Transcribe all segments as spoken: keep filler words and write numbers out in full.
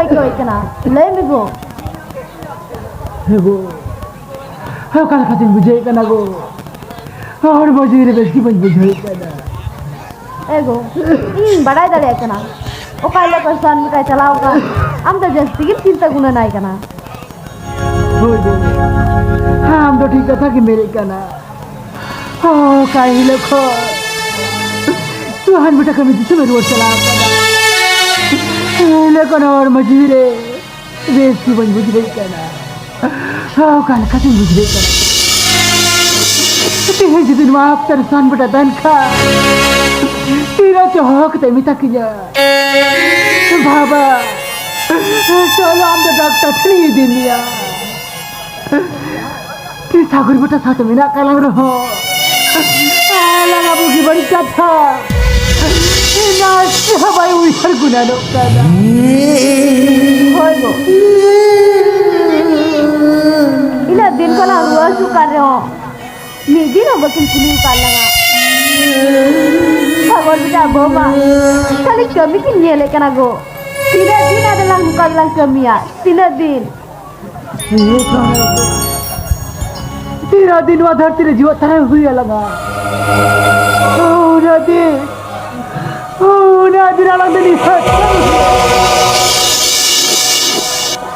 ᱟᱹᱭᱠᱟᱹᱣᱮᱫ ᱠᱟᱱᱟ? ᱞᱟᱹᱭ ᱢᱮ ᱜᱳ᱾ ᱦᱮᱸ ᱜᱳ, ᱚᱠᱟ ᱞᱮᱠᱟ ᱪᱚᱧ ᱵᱩᱡᱷᱟᱹᱣᱮᱫ ᱠᱟᱱᱟ ᱜᱳ, ᱦᱚᱲᱢᱚ ᱡᱤᱣᱤ ᱨᱮ ᱵᱮᱥ ᱜᱮ ᱵᱟᱹᱧ ᱵᱩᱡᱷᱟᱹᱣᱮᱫ ᱠᱟᱱᱟ᱾ ᱮ ᱜᱳ, ᱤᱧᱤᱧ ᱵᱟᱰᱟᱭ ᱫᱟᱲᱮᱭᱟᱜ ᱠᱟᱱᱟ ᱚᱠᱟ ᱦᱤᱞᱳᱜ ᱠᱷᱚᱱ ᱥᱟᱱ ᱵᱮᱴᱟᱭ ᱪᱟᱞᱟᱣ ᱟᱠᱟᱱ᱾ ᱟᱢ ᱫᱚ ᱡᱟᱹᱥᱛᱤ ᱜᱮᱢ ᱪᱤᱱᱛᱟᱹ ᱜᱩᱱᱟᱹᱱᱟᱭ ᱠᱟᱱᱟ᱾ ᱦᱳᱭ ᱜᱳ, ᱟᱢ ᱫᱚ ᱴᱷᱤᱠ ᱠᱟᱛᱷᱟ ᱜᱮᱢ ᱢᱮᱱᱮᱫ ᱠᱟᱱᱟ᱾ ᱚᱠᱟ ᱦᱤᱞᱳᱜ ᱠᱷᱚᱱ ᱥᱩᱦᱟᱱ ᱵᱮᱴᱟ ᱠᱟᱹᱢᱤ ᱫᱤᱥᱚᱢᱮ ᱨᱩᱣᱟᱹᱲ ᱪᱟᱞᱟᱣ ᱟᱠᱟᱱᱟ, ᱩᱱ ᱦᱤᱞᱳᱜ ᱠᱷᱚᱱ ᱦᱚᱲᱢᱚ ᱡᱤᱣᱤ ᱨᱮ ᱵᱮᱥ ᱜᱮ ᱵᱟᱹᱧ ᱵᱩᱡᱷᱟᱹᱣᱮᱫ ᱠᱟᱱᱟ᱾ ᱚᱠᱟ ᱞᱮᱠᱟ ᱪᱚᱧ ᱵᱩᱡᱷᱟᱹᱣᱮᱫ ᱠᱟᱱᱟ᱾ ᱛᱮᱦᱮᱧ ᱡᱩᱫᱤ ᱱᱚᱣᱟ ᱚᱠᱛᱚ ᱨᱮ ᱥᱩᱦᱟᱱ ᱵᱮᱴᱟ ᱛᱟᱦᱮᱱ ᱠᱷᱟᱱ, ᱛᱤᱱᱟᱹᱜ ᱪᱚ ᱦᱚᱦᱚ ᱠᱟᱛᱮ ᱢᱮᱛᱟ ᱠᱤᱧᱟ, "ᱵᱟᱵᱟ, ᱪᱚᱞᱚ ᱟᱢ ᱫᱚ ᱰᱟᱠᱛᱟᱨ ᱴᱷᱮᱱ ᱤᱧ ᱤᱫᱤ ᱢᱮᱭᱟ᱾" ᱥᱟᱜᱚᱨ ᱵᱮᱴᱟ ᱥᱟᱶᱛᱮ ᱢᱮᱱᱟᱜ ᱠᱟᱜ ᱞᱟᱝ ᱨᱮᱦᱚᱸ, ᱟᱞᱟᱝ ᱟᱵᱚ ᱜᱮ ᱵᱟᱹᱲᱤᱡ ᱠᱟᱛᱷᱟ ᱱᱟᱥᱮ ᱦᱚᱸ ᱵᱟᱭ ᱩᱭᱦᱟᱹᱨ ᱜᱩᱱᱟᱹᱱᱚᱜ ᱠᱟᱱᱟ᱾ ᱦᱳᱭ ᱜᱳ, ᱤᱱᱟᱹᱜ ᱫᱤᱱ ᱠᱷᱚᱱ ᱞᱟᱝ ᱨᱩᱣᱟᱹ ᱦᱟᱹᱥᱩᱜ ᱠᱟᱱ ᱨᱮᱦᱚᱸ, ᱢᱤᱫ ᱫᱤᱱ ᱦᱚᱸ ᱵᱟᱹᱠᱤᱱ ᱠᱩᱞᱤ ᱟᱠᱟᱫ ᱞᱟᱝᱟ᱾ ᱥᱟᱜᱚᱨ ᱵᱮᱴᱟ ᱵᱟᱹᱦᱩ ᱢᱟ ᱠᱷᱟᱹᱞᱤ ᱠᱟᱹᱢᱤ ᱠᱤᱱ ᱧᱮᱞᱮᱫ ᱠᱟᱱᱟ ᱜᱳ᱾ ᱛᱤᱱᱟᱹᱜ ᱫᱤᱱ ᱟᱫᱚ ᱞᱟᱝ ᱱᱚᱝᱠᱟ ᱜᱮᱞᱟᱝ ᱠᱟᱹᱢᱤᱭᱟ? ᱛᱤᱱᱟᱹᱜ ᱫᱤᱱ? ᱛᱤᱱᱟᱹᱜ ᱫᱤᱱ ᱱᱚᱣᱟ ᱫᱷᱟᱹᱨᱛᱤ ᱨᱮ ᱡᱤᱣᱮᱫ ᱛᱟᱦᱮᱸ ᱦᱩᱭ ᱟᱞᱟᱝᱟ? ᱩᱱᱟᱹᱜ ᱫᱤᱱ, ᱩᱱᱟᱹᱜ ᱫᱤᱱ ᱟᱞᱟᱝ ᱫᱚ ᱱᱤᱦᱟᱹᱛ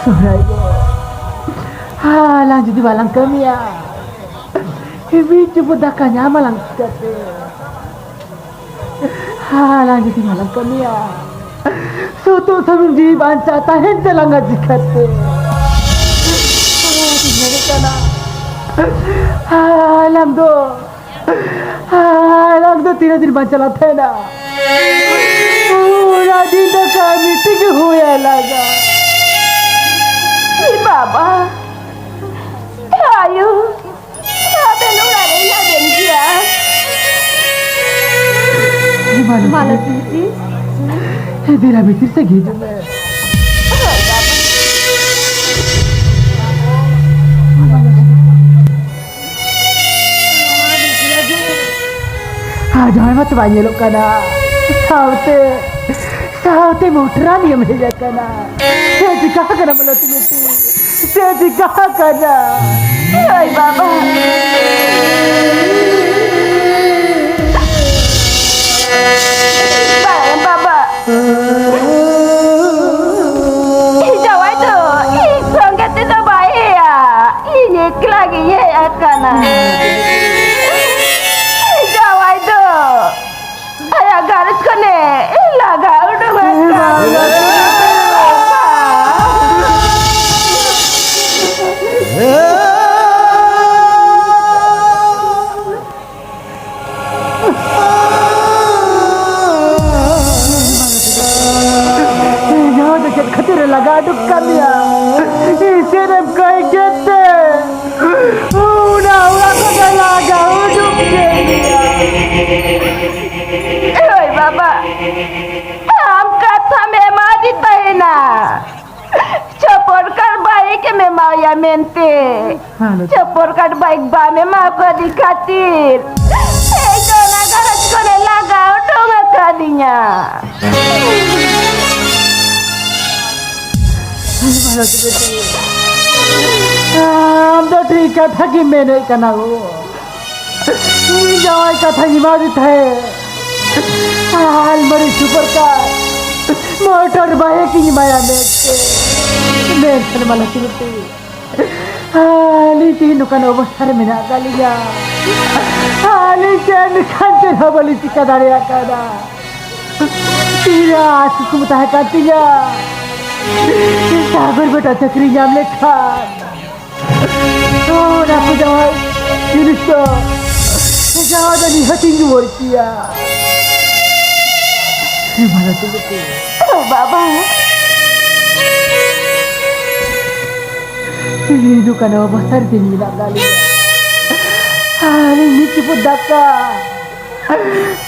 ᱥᱚᱦᱨᱟᱭ ᱫᱚ ᱟᱞᱟᱝ ᱡᱩᱫᱤ ᱵᱟᱞᱟᱝ ᱠᱟᱹᱢᱤᱭᱟ, ᱢᱤᱫ ᱪᱩᱯᱩᱫ ᱫᱟᱠᱟ ᱧᱟᱢ ᱟᱞᱟᱝ ᱪᱤᱠᱟᱹᱛᱮ? ᱟᱞᱟᱝ ᱡᱩᱫᱤ ᱵᱟᱞᱟᱝ ᱠᱟᱹᱢᱤᱭᱟ, ᱥᱩᱛᱩᱜ ᱥᱩᱱᱩᱢ ᱡᱤᱣᱤ ᱵᱟᱧᱪᱟᱣ ᱛᱟᱦᱮᱱ ᱛᱟᱞᱟᱝᱟ ᱪᱤᱠᱟᱹᱛᱮ? ᱚᱱᱟᱛᱤᱧ ᱢᱮᱱᱮᱫ ᱠᱟᱱᱟ, ᱟᱞᱟᱝ ᱫᱚ, ᱟᱞᱟᱝ ᱫᱚ ᱛᱤᱱᱟᱹᱜ ᱫᱤᱱ ᱵᱟᱧᱪᱟᱣ ᱞᱟᱝ ᱛᱟᱦᱮᱱᱟ? ᱚᱱᱟ ᱫᱤᱱ ᱫᱚ ᱠᱟᱹᱢᱤ ᱛᱮᱜᱮ ᱦᱩᱭ ᱟᱞᱟᱝᱟ᱾ ᱮ ᱵᱟᱵᱟ, ᱟᱭᱳ, ᱟᱵᱮᱱ ᱚᱲᱟᱜ ᱨᱮ ᱦᱮᱱᱟᱜ ᱵᱮᱱ ᱜᱮᱭᱟ? ᱢᱟᱞᱚᱛᱤ ᱵᱤᱴᱤ᱾ ᱦᱮᱸ, ᱫᱮᱞᱟ ᱵᱷᱤᱛᱤᱨ ᱥᱮᱫ ᱦᱤᱡᱩᱜ ᱢᱮ᱾ ᱦᱳᱭ ᱵᱟᱵᱟ᱾ ᱟᱨ ᱡᱟᱦᱟᱸᱭ ᱢᱟᱛᱚ ᱵᱟᱭ ᱧᱮᱞᱚᱜ ᱠᱟᱱᱟ, ᱥᱟᱶᱛᱮ ᱥᱟᱶᱛᱮ ᱢᱚᱴᱨᱟᱱᱤᱭᱟᱹᱢ ᱦᱮᱡ ᱟᱠᱟᱱᱟ᱾ ᱪᱮᱫ ᱪᱤᱠᱟ ᱟᱠᱟᱱᱟ ᱢᱟᱞᱚᱛᱤ ᱵᱤᱴᱤ? ᱪᱮᱫ ᱪᱤᱠᱟ ᱟᱠᱟᱱᱟ? ᱦᱳᱭ ᱵᱟᱵᱟ᱾ ᱵᱟᱝ ᱵᱟᱵᱟ, ᱤᱧ ᱡᱟᱶᱟᱭ ᱫᱚ ᱤᱧ ᱥᱚᱸᱜᱮ ᱛᱮᱫᱚ ᱵᱟᱭ ᱦᱮᱡᱼᱟ, ᱤᱧ ᱮᱠᱞᱟ ᱜᱤᱧ ᱦᱮᱡ ᱟᱠᱟᱱᱟ᱾ ᱤᱧ ᱡᱟᱶᱟᱭ ᱫᱚ ᱟᱭᱟᱜ ᱜᱷᱟᱨᱚᱸᱡᱽ ᱠᱷᱚᱱᱮ ᱞᱟᱜᱟ ᱩᱰᱩᱠ ᱟᱠᱟᱫ ᱞᱤᱧᱟ᱾ ᱱᱚᱣᱟ ᱫᱚ ᱪᱮᱫ ᱠᱷᱟᱹᱛᱤᱨ ᱮ ᱞᱟᱜᱟ ᱩᱰᱩᱠ ᱠᱟᱜ ᱢᱮᱭᱟ? ᱤᱥᱤᱱᱮᱢ ᱠᱟᱹᱭ ᱠᱮᱫ ᱛᱮ ᱚᱱᱟ ᱚᱲᱟᱜ ᱠᱷᱚᱱ ᱮ ᱞᱟᱜᱟ ᱩᱰᱩᱠ ᱠᱮᱫ ᱢᱮᱭᱟ᱾ ᱦᱳᱭ ᱵᱟᱵᱟ, ᱟᱢ ᱠᱟᱛᱷᱟᱢ ᱮᱢᱟᱫᱤ ᱛᱟᱦᱮᱱᱟ᱾ ᱪᱚᱯᱚᱨ ᱠᱟᱴ ᱵᱟᱭᱤᱠ ᱮᱢ ᱮᱢᱟᱣᱟᱭᱟ ᱢᱮᱱᱛᱮ᱾ ᱦᱮᱸ, ᱞᱟᱹᱴᱩ᱾ ᱪᱚᱯᱚᱨ ᱠᱟᱴ ᱵᱟᱭᱤᱠ ᱵᱟᱢ ᱮᱢᱟ ᱠᱟᱫᱤ ᱠᱷᱟᱹᱛᱤᱨ ᱤᱧ ᱫᱚ ᱚᱱᱟ ᱜᱷᱟᱨᱚᱸᱡᱽ ᱠᱷᱚᱱᱮ ᱞᱟᱜᱟ ᱩᱰᱩᱝ ᱟᱠᱟᱫᱤᱧᱟ᱾ ᱟᱢ ᱫᱚ ᱴᱷᱤᱠ ᱠᱟᱛᱷᱟ ᱜᱮᱢ ᱢᱮᱱᱮᱫ ᱠᱟᱱᱟ ᱜᱳ᱾ ᱤᱧ ᱡᱟᱶᱟᱭ ᱠᱟᱛᱷᱟᱧ ᱮᱢᱟᱫᱮ ᱛᱟᱦᱮᱸᱫ᱾ ᱟᱞᱢᱟᱨᱤ ᱥᱩᱯᱟᱨ ᱠᱟᱨ, ᱢᱚᱴᱚᱨ ᱵᱟᱭᱤᱠ ᱤᱧ ᱮᱢᱟᱭᱟ ᱢᱮᱱᱛᱮ᱾ ᱢᱮᱱᱠᱷᱟᱱ ᱢᱟᱞᱚᱛᱤ ᱵᱤᱴᱤ, ᱟᱹᱞᱤᱧ ᱛᱮᱦᱮᱧ ᱱᱚᱝᱠᱟᱱ ᱚᱵᱚᱥᱛᱷᱟ ᱨᱮ ᱢᱮᱱᱟᱜ ᱟᱠᱟᱫ ᱞᱤᱧᱟ᱾ ᱟᱹᱞᱤᱧ ᱪᱮᱫ ᱞᱮᱠᱷᱟᱱ ᱪᱮᱫ ᱦᱚᱸ ᱵᱟᱹᱞᱤᱧ ᱪᱤᱠᱟ ᱫᱟᱲᱮᱭᱟᱜ ᱠᱟᱱᱟ᱾ ᱛᱤᱱᱟᱹᱜ ᱟᱥ ᱠᱩᱠᱢᱩ ᱛᱟᱦᱮᱸ ᱠᱟᱱ ᱛᱤᱧᱟ, ᱥᱟᱜᱚᱨ ᱵᱮᱴᱟ ᱪᱟᱹᱠᱨᱤ ᱧᱟᱢ ᱞᱮᱠᱷᱟᱱ ᱚᱱᱟ ᱠᱚ ᱡᱟᱶᱟᱭ ᱡᱤᱱᱤᱥ ᱫᱚ ᱡᱟᱶᱟᱭ ᱫᱚ ᱱᱤᱦᱟᱹᱛᱤᱧ ᱨᱩᱣᱟᱹᱲ ᱠᱮᱭᱟ᱾ ᱢᱟᱞᱚᱛᱤ ᱵᱤᱴᱤ᱾ ᱳ ᱵᱟᱵᱟ᱾ ᱤᱧ ᱫᱚ ᱠᱟᱱᱟ ᱚᱵᱚᱥᱛᱷᱟ ᱨᱮ ᱛᱤᱧ ᱢᱮᱱᱟᱜ ᱟᱠᱟᱫ ᱞᱤᱧᱟ᱾ ᱟᱨ ᱢᱤᱫ ᱪᱩᱯᱩᱫ ᱫᱟᱠᱟ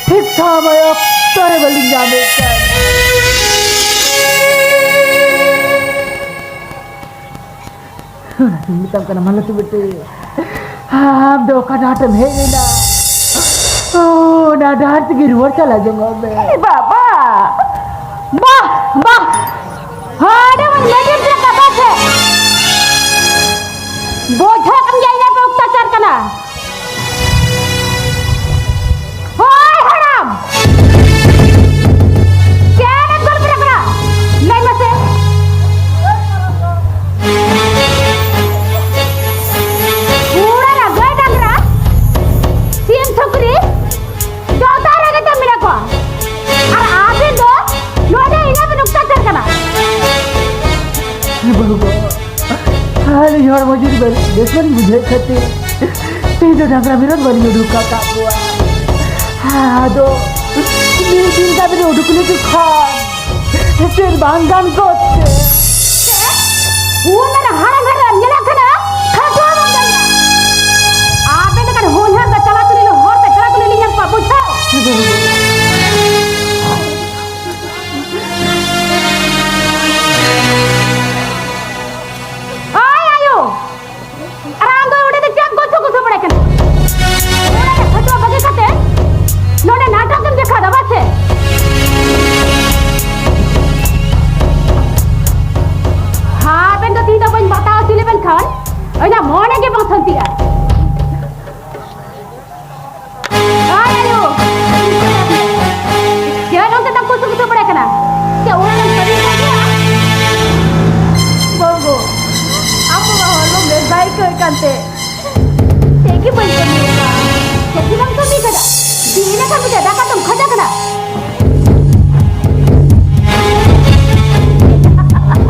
ᱴᱷᱤᱠ ᱥᱚᱢᱚᱭ ᱚᱠᱛᱚ ᱨᱮ ᱵᱟᱹᱞᱤᱧ ᱧᱟᱢᱮᱫ ᱠᱟᱱ᱾ ᱚᱱᱟᱛᱤᱧ ᱢᱮᱛᱟᱢ ᱠᱟᱱᱟ, ᱢᱟᱞᱚᱛᱤ ᱵᱤᱴᱤ, ᱟᱢ ᱫᱚ ᱚᱠᱟ ᱰᱟᱦᱟᱨ ᱛᱮᱢ ᱦᱮᱡ ᱞᱮᱱᱟ, ᱚᱱᱟ ᱰᱟᱦᱟᱨ ᱛᱮᱜᱮ ᱨᱩᱣᱟᱹᱲ ᱪᱟᱞᱟᱣ ᱡᱚᱝᱚᱜ ᱢᱮ᱾ ᱮ ᱵᱟᱵᱟ, ᱵᱟᱦ, ᱵᱟᱦ᱾ ᱦᱟᱰᱮ ᱢᱟᱹᱡᱷᱤ ᱨᱮ ᱠᱟᱛᱷᱟ ᱪᱮᱫ? ᱵᱩᱡᱷᱟᱹᱜ ᱠᱟᱱ ᱜᱮᱭᱟ ᱤᱧᱟᱹᱜ ᱯᱮ ᱚᱛᱛᱟᱪᱟᱨ ᱠᱟᱱᱟ᱾ ᱦᱳᱭ ᱦᱟᱲᱟᱢ! ᱪᱮᱫ ᱮᱢ ᱜᱚᱞᱯᱚ ᱠᱟᱱᱟ? ᱞᱟᱹᱭ ᱢᱮᱥᱮ᱾ ᱚᱲᱟᱜ ᱨᱮ ᱜᱟᱹᱭ ᱰᱟᱝᱨᱟ, ᱥᱤᱢ ᱥᱩᱠᱨᱤ, ᱡᱚᱛᱚ ᱨᱮᱜᱮ ᱛᱚ ᱢᱮᱱᱟᱜ ᱠᱚᱣᱟ᱾ ᱟᱨ ᱟᱵᱮᱱ ᱫᱚ ᱱᱚᱰᱮ ᱤᱱᱟᱹ ᱵᱮᱱ ᱚᱛᱛᱟᱪᱟᱨ ᱠᱟᱱᱟ᱾ ᱵᱟᱹᱵᱩ, ᱟᱹᱞᱤᱧ ᱦᱚᱲᱢᱚ ᱡᱤᱣᱤ ᱵᱟᱹᱲᱤᱡ ᱵᱮᱥ ᱵᱟᱹᱞᱤᱧ ᱵᱩᱡᱷᱟᱹᱣᱮᱫ ᱠᱷᱟᱹᱛᱤᱨ ᱛᱮᱦᱮᱧ ᱫᱚ ᱰᱟᱝᱨᱟ ᱢᱮᱨᱚᱢ ᱵᱟᱹᱞᱤᱧ ᱩᱰᱩᱠ ᱟᱠᱟᱫ ᱠᱚᱣᱟ᱾ ᱟᱫᱚ ᱢᱤᱫ ᱫᱤᱱ ᱜᱟᱱ ᱵᱮᱱ ᱩᱰᱩᱠ ᱞᱮᱠᱚ ᱠᱷᱟᱱ ᱪᱮᱫ ᱵᱟᱝ ᱜᱟᱱ ᱠᱚᱜ ᱛᱮ? ᱪᱮᱫ? ᱩᱱ ᱢᱟᱨᱟᱝ ᱦᱟᱲᱟᱢ ᱦᱟᱲᱟᱢ ᱧᱮᱞᱚᱜ ᱠᱟᱱᱟ, ᱠᱷᱟᱴᱚ ᱦᱚᱸ ᱵᱟᱝ ᱜᱟᱱᱚᱜᱼᱟ᱾ ᱟᱵᱮᱱ ᱞᱮᱠᱟᱱ ᱦᱚᱧᱦᱟᱨ ᱫᱚ ᱪᱟᱞᱟᱣ ᱛᱩᱞᱩᱡ ᱦᱚᱨ ᱛᱮ ᱪᱟᱞᱟᱣ ᱛᱩᱞᱩᱡ ᱞᱤᱧ ᱧᱟᱢ ᱠᱚᱣᱟ, ᱵᱩᱡᱷᱟᱹᱣ? ᱳᱭ ᱟᱭᱳ! ᱟᱨ ᱟᱢ ᱫᱚ ᱚᱸᱰᱮ ᱫᱚ ᱪᱮᱫ ᱜᱚᱥᱚ ᱜᱚᱥᱚ ᱵᱟᱲᱟᱭ ᱠᱟᱱᱟ? ᱚᱲᱟᱜ ᱨᱮ ᱯᱷᱟᱹᱛᱣᱟ ᱵᱟᱹᱜᱤ ᱠᱟᱛᱮ ᱱᱚᱰᱮ ᱱᱟᱴᱚᱠ ᱮᱢ ᱫᱮᱠᱷᱟᱣ ᱫᱟ, ᱵᱟᱥᱮ? ᱦᱮᱸ, ᱟᱵᱮᱱ ᱫᱚ ᱛᱤᱦᱤᱧ ᱫᱚ ᱵᱟᱹᱧ ᱵᱟᱛᱟᱣ ᱦᱚᱪᱚ ᱞᱮᱵᱮᱱ ᱠᱷᱟᱱ ᱤᱧᱟᱹᱜ ᱢᱚᱱᱮ ᱜᱮ ᱵᱟᱝ ᱥᱟᱱᱛᱤᱜᱼᱟ᱾